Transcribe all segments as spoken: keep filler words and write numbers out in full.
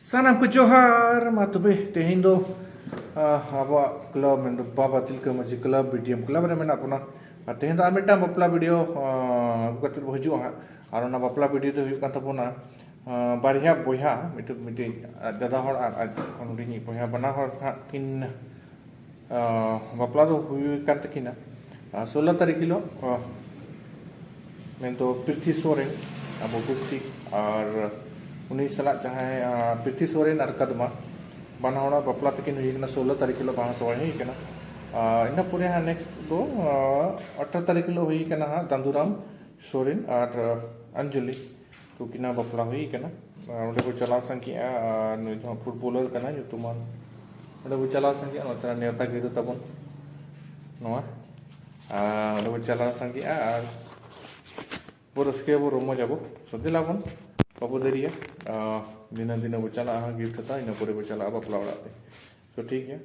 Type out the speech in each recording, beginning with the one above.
ᱥᱟᱱᱟᱢ ᱠᱚ ᱡᱚᱦᱟᱨ᱾ ᱢᱟ ᱛᱚᱵᱮ ᱛᱮᱦᱮᱧ ᱫᱚ, ᱟᱦ, ᱟᱵᱚᱣᱟᱜ ᱠᱞᱟᱵᱽ, ᱢᱮᱱᱫᱚ ᱵᱟᱵᱟ ᱛᱤᱞᱠᱟᱹ ᱢᱟᱹᱡᱷᱤ ᱠᱞᱟᱵᱽ, ᱵᱤ ᱰᱤ ᱮᱢ ᱠᱞᱟᱵᱽ ᱨᱮ ᱢᱮᱱᱟᱜ ᱵᱚᱱᱟ᱾ ᱟᱨ ᱛᱮᱦᱮᱧ ᱫᱚ ᱟᱨ ᱢᱤᱫᱴᱟᱝ ᱵᱟᱯᱞᱟ ᱵᱷᱤᱰᱤᱭᱳ, ᱟᱦ, ᱟᱹᱜᱩ ᱠᱟᱛᱮᱫ ᱵᱚ ᱦᱤᱡᱩᱜᱼᱟ ᱦᱟᱸᱜ᱾ ᱟᱨ ᱚᱱᱟ ᱵᱟᱯᱞᱟ ᱵᱷᱤᱰᱤᱭᱳ ᱫᱚ ᱦᱩᱭᱩᱜ ᱠᱟᱱ ᱛᱟᱵᱚᱱᱟ, ᱟᱦ, ᱵᱟᱨᱭᱟ ᱵᱚᱭᱦᱟ, ᱢᱤᱫᱴᱤᱡ, ᱢᱤᱫᱴᱤᱡ ᱫᱟᱫᱟ ᱦᱚᱲ ᱟᱨ ᱟᱡ ᱠᱷᱚᱱ ᱦᱩᱰᱤᱧᱤᱡ ᱵᱚᱭᱦᱟ, ᱵᱟᱱᱟ ᱦᱚᱲ ᱦᱟᱸᱜ ᱠᱤᱱ ᱟᱸ, ᱵᱟᱯᱞᱟ ᱫᱚ ᱦᱩᱭ ᱠᱟᱱ ᱛᱟᱹᱠᱤᱱᱟ, ᱟᱸ, ᱥᱳᱞᱞᱳ ᱛᱟᱹᱨᱤᱠᱷ ᱦᱤᱞᱳᱜ, ᱟᱸ, ᱢᱮᱱᱫᱚ ᱯᱨᱤᱛᱷᱤ ᱥᱚᱨᱮᱱ, ᱟᱵᱚ ᱜᱩᱥᱴᱤ, ᱟᱨ ᱩᱱᱤ ᱥᱟᱞᱟᱜ ᱡᱟᱦᱟᱸᱭ, ᱟᱸ, ᱯᱨᱤᱛᱷᱤ ᱥᱚᱨᱮᱱ ᱟᱨ ᱠᱟᱫᱢᱟ, ᱵᱟᱱᱟ ᱦᱚᱲᱟᱜ ᱵᱟᱯᱞᱟ ᱛᱟᱹᱠᱤᱱ ᱦᱩᱭ ᱠᱟᱱᱟ ᱥᱳᱞᱞᱳ ᱛᱟᱹᱨᱤᱠᱷ ᱦᱤᱞᱳᱜ, ᱵᱟᱦᱟ ᱥᱚᱦᱨᱟᱭ ᱦᱩᱭ ᱠᱟᱱᱟ᱾ ᱟᱨ ᱤᱱᱟᱹ ᱯᱚᱨᱮ ᱦᱟᱸᱜ ᱱᱮᱠᱥᱴ ᱫᱚ, ᱟᱸ, ᱟᱴᱷᱨᱚ ᱛᱟᱹᱨᱤᱠᱷ ᱦᱤᱞᱳᱜ ᱦᱩᱭ ᱠᱟᱱᱟ ᱦᱟᱸᱜ ᱫᱟᱸᱫᱩᱨᱟᱢ ᱥᱚᱨᱮᱱ ᱟᱨ, ᱟᱸ, ᱟᱧᱡᱚᱞᱤ᱾ ᱛᱚ ᱩᱱᱠᱤᱱᱟᱜ ᱵᱟᱯᱞᱟ ᱦᱩᱭ ᱠᱟᱱᱟ᱾ ᱟᱨ ᱚᱸᱰᱮ ᱵᱚ ᱪᱟᱞᱟᱣ ᱥᱟᱸᱜᱮᱜᱼᱟ, ᱟᱨ ᱱᱩᱭ ᱫᱚ ᱦᱟᱸᱜ ᱯᱷᱩᱴᱵᱚᱞᱟᱨ ᱠᱟᱱᱟᱭ ᱧᱩᱛᱩᱢᱟᱱ᱾ ᱚᱸᱰᱮ ᱵᱚ ᱪᱟᱞᱟᱣ ᱥᱟᱸᱜᱮᱜᱼᱟ, ᱱᱚᱛᱮᱱᱟᱜ ᱱᱮᱣᱛᱟ ᱜᱤᱨᱟᱹ ᱛᱟᱵᱚᱱ ᱱᱚᱣᱟ᱾ ᱟᱨ ᱚᱸᱰᱮ ᱵᱚ ᱪᱟᱞᱟᱣ ᱥᱟᱸᱜᱮᱜᱼᱟ ᱟᱨ ᱵᱚ ᱨᱟᱹᱥᱠᱟᱹᱭᱟᱵᱚ, ᱨᱚᱢᱚᱡᱟᱵᱚ᱾ ᱥᱚ ᱫᱮᱞᱟ ᱵᱚᱱ, ᱵᱟᱵᱚ ᱫᱮᱨᱤᱭᱟ᱾ ᱟᱨ ᱫᱤᱱᱟᱹᱢ ᱫᱤᱱᱟᱹᱢ ᱵᱚ ᱪᱟᱞᱟᱜᱼᱟ ᱦᱟᱸᱜ ᱜᱤᱯᱷᱴ ᱦᱟᱛᱟᱣ, ᱤᱱᱟᱹ ᱯᱚᱨᱮ ᱵᱚ ᱪᱟᱞᱟᱜᱼᱟ ᱵᱟᱯᱞᱟ ᱚᱲᱟᱜ ᱛᱮ᱾ ᱛᱚ ᱴᱷᱤᱠ ᱜᱮᱭᱟ᱾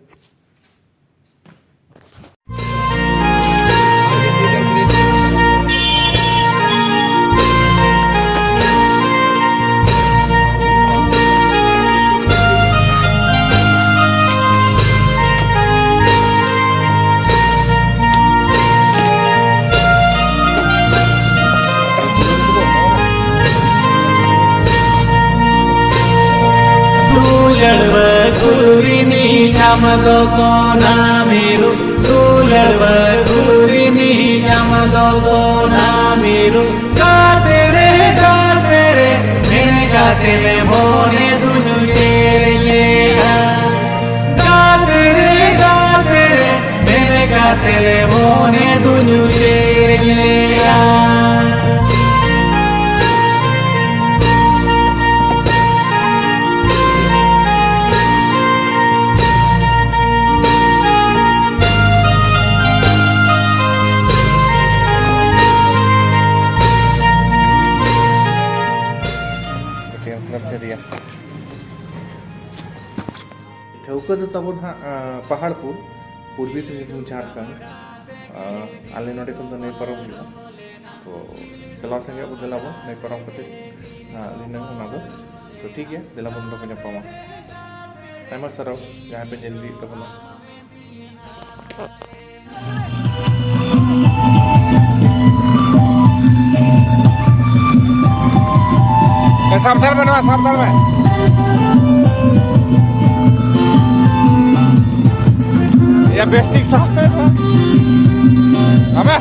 ᱫᱩᱞᱟᱹᱲ ᱵᱟᱹᱠᱩᱨᱤᱱᱤᱡ ᱟᱢ ᱫᱚ ᱥᱚᱱᱟ ᱢᱤᱨᱩ, ᱫᱩᱞᱟᱹᱲ ᱵᱟᱹᱠᱩᱨᱤᱱᱤᱡ ᱟᱢ ᱫᱚ ᱥᱚᱱᱟ ᱢᱤᱨᱩ᱾ ᱜᱟᱛᱮ ᱨᱮ, ᱜᱟᱛᱮ ᱨᱮ, ᱢᱮᱱ ᱠᱟᱛᱮ ᱞᱮ ᱢᱚᱱᱮ ᱫᱩᱧ ᱪᱮᱨ ᱞᱮᱭᱟ᱾ ᱜᱟᱛᱮ ᱨᱮ, ᱜᱟᱛᱮ ᱨᱮ, ᱢᱮᱱ ᱠᱟᱛᱮ ᱞᱮ ᱢᱚᱱᱮ ᱫᱩᱧ ᱪᱮᱨ ᱞᱮᱭᱟ᱾ ᱴᱷᱟᱹᱣᱠᱟᱹ ᱫᱚ ᱛᱟᱵᱚᱱ ᱦᱟᱸᱜ, ᱟᱸ, ᱯᱟᱦᱟᱲᱯᱩᱨ, ᱯᱩᱨᱵᱤ ᱥᱤᱝᱵᱷᱩᱢ, ᱡᱷᱟᱲᱠᱷᱚᱸᱰ᱾ ᱟᱸ, ᱟᱞᱮ ᱱᱚᱰᱮ ᱠᱷᱚᱱ ᱫᱚ ᱱᱟᱹᱭ ᱯᱟᱨᱚᱢ ᱦᱩᱭᱩᱜᱼᱟ᱾ ᱛᱚ, ᱪᱟᱞᱟᱣ ᱥᱟᱸᱜᱮ ᱟᱵᱚ, ᱫᱮᱞᱟ ᱵᱚᱱ, ᱱᱟᱹᱭ ᱯᱟᱨᱚᱢ ᱠᱟᱛᱮ, ᱟᱸ, ᱫᱷᱤᱱᱟᱹᱝ ᱚᱱᱟ ᱫᱚ ᱛᱚ ᱴᱷᱤᱠ ᱜᱮᱭᱟ, ᱫᱮᱞᱟ ᱵᱚᱱ ᱚᱸᱰᱮ ᱵᱚᱱ ᱧᱟᱯᱟᱢᱟ᱾ ᱟᱭᱢᱟ ᱥᱟᱨᱦᱟᱣ ᱡᱟᱦᱟᱸᱭ ᱯᱮ ᱧᱮᱞ ᱤᱫᱤᱭᱮᱫ ᱛᱟᱵᱚᱱᱟ᱾ ᱮ, ᱥᱟᱵᱫᱷᱟᱱ ᱢᱮ, ᱱᱚᱣᱟ ᱥᱟᱵᱫᱷᱟᱱ ᱢᱮ᱾ ᱮᱭᱟ, ᱵᱮᱥ ᱴᱷᱤᱠ ᱥᱟᱵ ᱢᱮ ᱱᱚᱣᱟ᱾ ᱟᱵᱮ᱾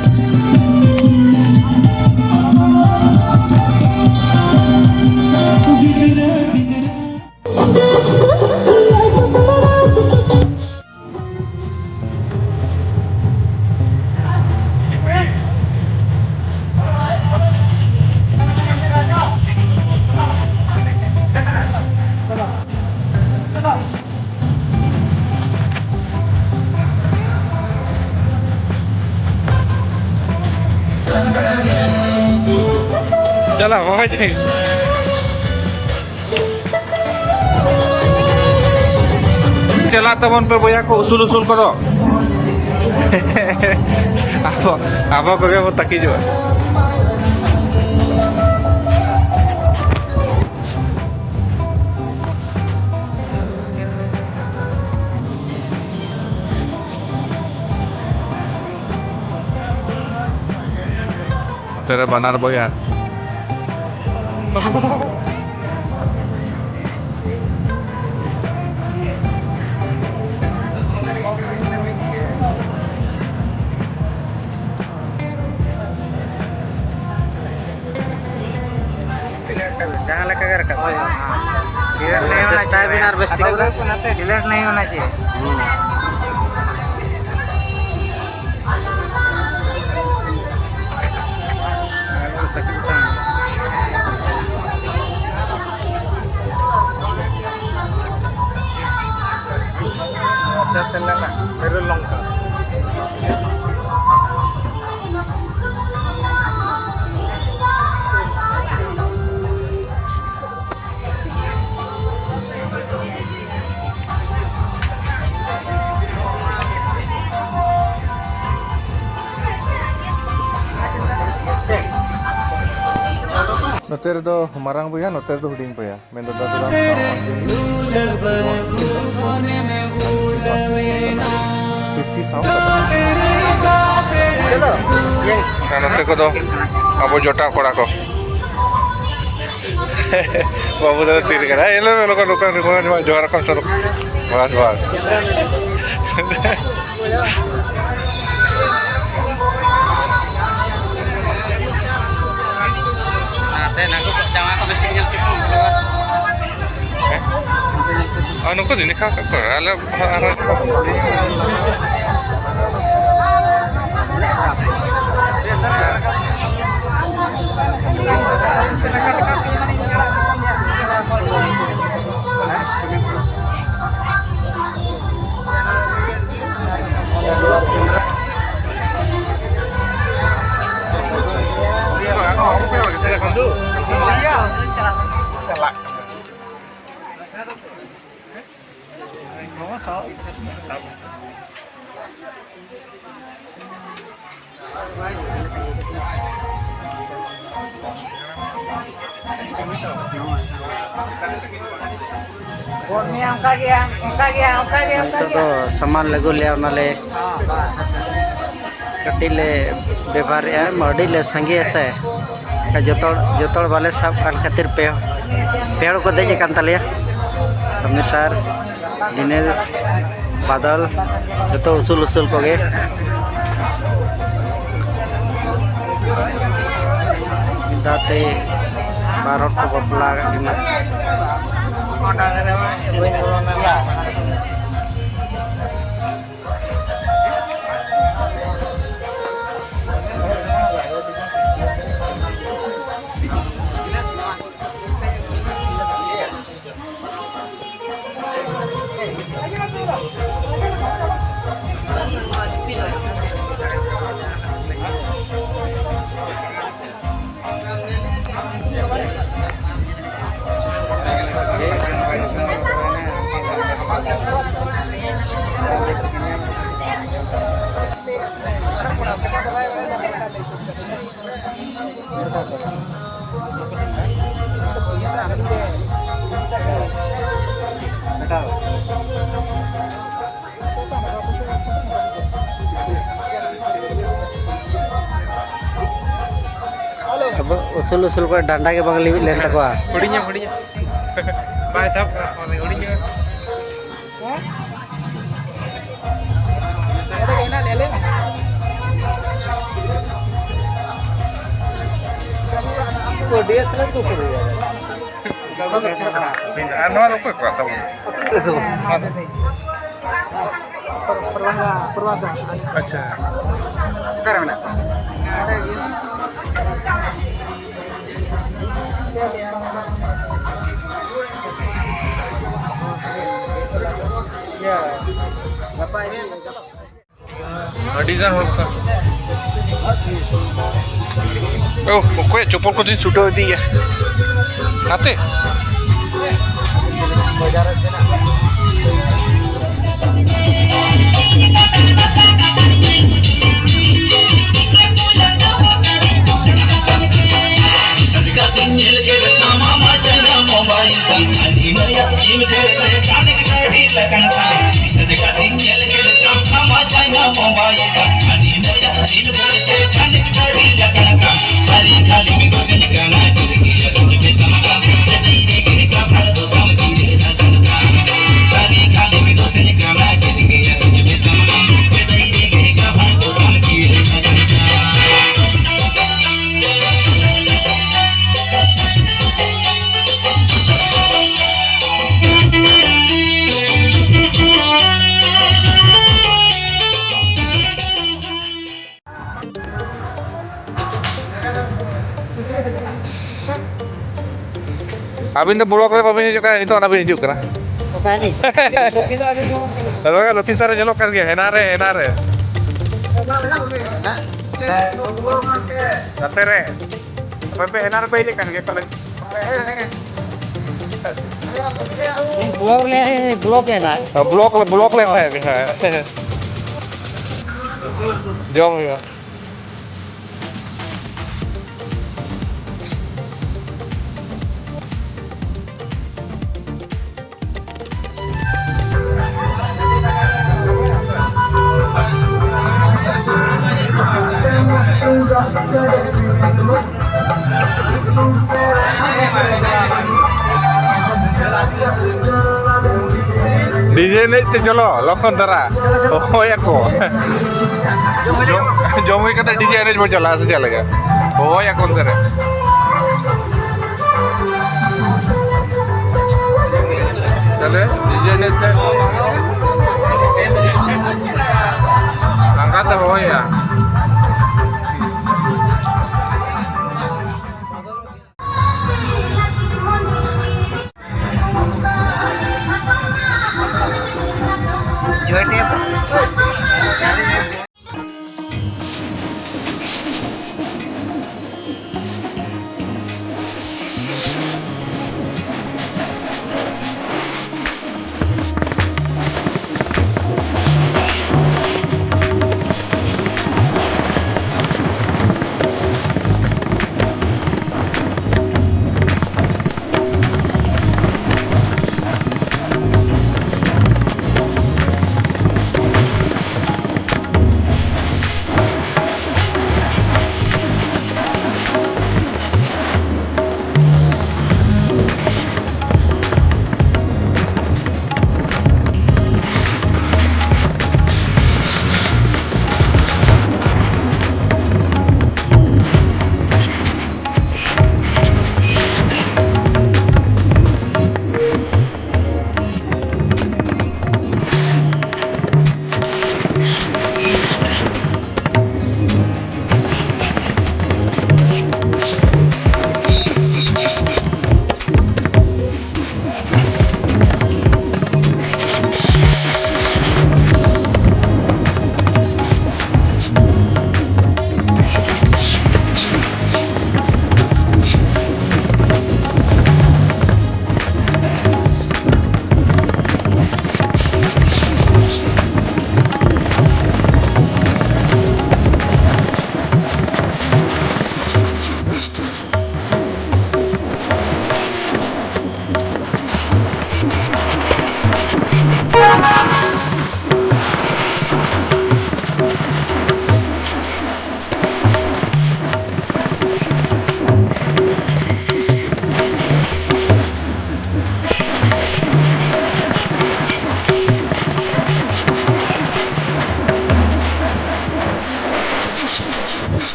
ᱪᱟᱞᱟᱣ, ᱵᱟᱵᱟ ᱡᱤ᱾ ᱪᱟᱞᱟᱜ ᱛᱟᱵᱚᱱ ᱯᱮ ᱵᱚᱭᱦᱟ ᱠᱚ, ᱩᱥᱩᱞ ᱩᱥᱩᱞ ᱠᱚᱫᱚ᱾ ᱟᱵᱚ, ᱟᱵᱚ ᱠᱚᱜᱮ ᱵᱚ ᱛᱟᱹᱠᱤᱡᱚᱜᱼᱟ᱾ ᱱᱚᱛᱮ ᱨᱮ ᱵᱟᱱᱟᱨ ᱵᱚᱭᱦᱟ᱾ ᱡᱟᱦᱟᱸ ᱞᱮᱠᱟ ᱜᱮ ᱨᱟᱠᱟᱵ ᱦᱩᱭᱩᱜᱼᱟ᱾ ᱰᱤᱞᱮᱴ ᱱᱟᱦᱤ ᱦᱳᱱᱟ ᱪᱟᱦᱤᱭᱮ ᱵᱷᱟᱭ᱾ ᱟᱨ ᱵᱮᱥ ᱴᱷᱤᱠ ᱰᱤᱞᱮᱴ ᱱᱟᱦᱤ ᱦᱳᱱᱟ ᱪᱟᱦᱤᱭᱮ᱾ ᱢᱚᱪᱟ ᱥᱮᱱ ᱞᱮᱱᱟ, ᱵᱮᱨᱮᱞ ᱞᱚᱝᱠᱟ᱾ ᱱᱚᱛᱮ ᱨᱮᱫᱚ ᱢᱟᱨᱟᱝ ᱵᱚᱭᱦᱟ, ᱱᱚᱛᱮ ᱨᱮᱫᱚ ᱦᱩᱰᱤᱧ ᱵᱚᱭᱦᱟ, ᱢᱮᱱᱫᱚ ᱫᱟᱫᱩ ᱨᱟᱢ ᱥᱟᱶ ᱚᱧᱡᱚᱞᱤ᱾ ᱯᱤᱛᱷᱤ ᱥᱟᱶ ᱟᱨ ᱱᱚᱛᱮ ᱠᱚᱫᱚ ᱟᱵᱚ ᱡᱚᱴᱟᱣ ᱠᱚᱲᱟ ᱠᱚ᱾ ᱵᱟᱹᱵᱩ ᱫᱚ ᱛᱤᱨ ᱠᱟᱱᱟ, ᱮ, ᱞᱟᱹᱭ ᱢᱮ, ᱱᱚᱝᱠᱟ, ᱱᱚᱝᱠᱟ, ᱱᱚᱝᱠᱟ, ᱡᱚᱦᱟᱨ ᱠᱷᱚᱱ ᱥᱩᱨᱩ᱾ ᱵᱟᱥ, ᱵᱟᱥ᱾ ᱟᱨ ᱱᱩᱠᱩ ᱫᱤᱱ ᱠᱷᱟᱱ ᱠᱚ ᱟᱞᱮ ᱟᱨᱦᱚᱸ ᱱᱤᱛᱚᱜ ᱫᱚ ᱥᱟᱢᱟᱱ ᱞᱮ ᱟᱹᱜᱩ ᱞᱮᱜᱼᱟ, ᱚᱱᱟᱞᱮ ᱠᱟᱹᱴᱤᱡ ᱞᱮ ᱵᱮᱵᱷᱟᱨᱮᱜᱼᱟ, ᱟᱹᱰᱤ ᱞᱮ ᱥᱟᱸᱜᱮᱭᱟ ᱥᱮ᱾ ᱡᱚᱛᱚ ᱦᱚᱲ, ᱡᱚᱛᱚ ᱦᱚᱲ ᱵᱟᱞᱮ ᱥᱟᱵ ᱠᱟᱱ ᱠᱷᱟᱹᱛᱤᱨ ᱯᱮ, ᱯᱮ ᱦᱚᱲ ᱠᱚ ᱫᱮᱡ ᱟᱠᱟᱱ ᱛᱟᱞᱮᱭᱟ᱾ ᱥᱟᱢᱤᱨ ᱥᱟᱨ, ᱫᱤᱱᱮᱥ, ᱵᱟᱫᱚᱞ, ᱡᱚᱛᱚ ᱩᱥᱩᱞ ᱩᱥᱩᱞ ᱠᱚᱜᱮ᱾ ᱢᱤᱫ ᱫᱷᱟᱣ ᱛᱮ ᱵᱟᱨ ᱦᱚᱲ ᱠᱚ ᱵᱟᱯᱞᱟ ᱟᱠᱟᱫ ᱠᱤᱱᱟ᱾ ᱟᱵᱚ ᱩᱥᱩᱞ ᱩᱥᱩᱞ ᱠᱚ ᱰᱟᱸᱰᱟ ᱜᱮ ᱵᱟᱝ ᱞᱤᱢᱤᱴ ᱞᱮᱱ ᱛᱟᱠᱚᱣᱟ᱾ ᱦᱩᱰᱤᱧᱟ, ᱦᱩᱰᱤᱧᱟ᱾ ᱵᱟᱭ ᱥᱟᱵ ᱠᱟᱜ ᱠᱚᱣᱟ, ᱦᱩᱰᱤᱧᱟ᱾ ᱰᱤ ᱮᱥ ᱮᱞ ᱟᱨ ᱠᱚ ᱯᱩᱨᱟᱹᱭᱟ᱾ ᱟᱨ ᱱᱚᱣᱟ ᱫᱚ ᱚᱠᱚᱭ ᱠᱚᱣᱟᱜ ᱛᱟᱵᱚᱱ? ᱯᱨᱚᱵᱷᱟ, ᱯᱨᱚᱵᱷᱟ ᱫᱟ᱾ ᱟᱪᱪᱷᱟ᱾ ᱚᱠᱟᱨᱮ ᱢᱮᱱᱟᱜ ᱠᱚᱣᱟ? ᱟᱹᱰᱤ ᱜᱟᱱ ᱦᱚᱲ ᱠᱚ᱾ ᱳ, ᱚᱠᱚᱭᱟᱜ ᱪᱚᱯᱚᱞ ᱠᱚᱫᱚᱧ ᱥᱩᱴᱟᱹᱣ ᱤᱫᱤᱭᱮᱭᱟ? ᱱᱟᱛᱮ᱾ ᱟᱹᱵᱤᱱ ᱫᱚ ᱵᱞᱚᱠ ᱨᱮ ᱵᱟᱵᱤᱱ ᱦᱤᱡᱩᱜ ᱠᱟᱱᱟ, ᱱᱤᱛᱚᱜ ᱚᱱᱟ ᱵᱤᱱ ᱦᱤᱡᱩᱜ ᱠᱟᱱᱟ᱾ ᱚᱠᱟ ᱨᱤᱱᱤᱡ? ᱱᱚᱰᱮ ᱞᱚᱛᱤ ᱥᱟᱨ ᱮ ᱧᱮᱞᱚᱜ ᱠᱟᱱ ᱜᱮᱭᱟ, ᱦᱮᱱᱟ ᱨᱮ, ᱦᱮᱱᱟ ᱨᱮ᱾ ᱜᱟᱛᱮ ᱨᱮ᱾ ᱟᱯᱮ ᱯᱮ ᱦᱮᱱᱟ ᱨᱮᱯᱮ ᱦᱮᱡ ᱟᱠᱟᱱ ᱜᱮᱭᱟ ᱠᱚᱞᱮᱡᱽ? ᱵᱞᱚᱠ ᱞᱮ, ᱵᱞᱚᱠ ᱮᱱᱟ᱾ ᱵᱞᱚᱠ, ᱵᱞᱚᱠ ᱞᱮ ᱮᱢᱟᱭᱟ, ᱦᱮᱸ᱾ ᱡᱚᱢ ᱦᱩᱭᱩᱜᱼᱟ᱾ ᱰᱤᱡᱮ ᱮᱱᱮᱡ ᱛᱮ ᱪᱚᱞᱚ ᱞᱚᱠᱷᱚᱱ ᱫᱷᱟᱨᱟ, ᱦᱚᱦᱚᱭᱟᱠᱚ᱾ ᱡᱚᱢ, ᱡᱚᱢ ᱦᱩᱭ ᱠᱟᱛᱮ ᱰᱤᱡᱮ ᱮᱱᱮᱡ ᱵᱚᱱ ᱪᱟᱞᱟᱜᱼᱟ ᱥᱮ ᱪᱮᱫ ᱞᱮᱠᱟ? ᱦᱚᱦᱚᱭᱟᱠᱚ ᱚᱱᱛᱮ ᱨᱮ᱾ ᱛᱟᱦᱞᱮ ᱰᱤᱡᱮ ᱮᱱᱮᱡ ᱛᱮ ᱞᱟᱸᱜᱟ ᱛᱮ ᱦᱚᱦᱚᱭᱮᱜᱼᱟ᱾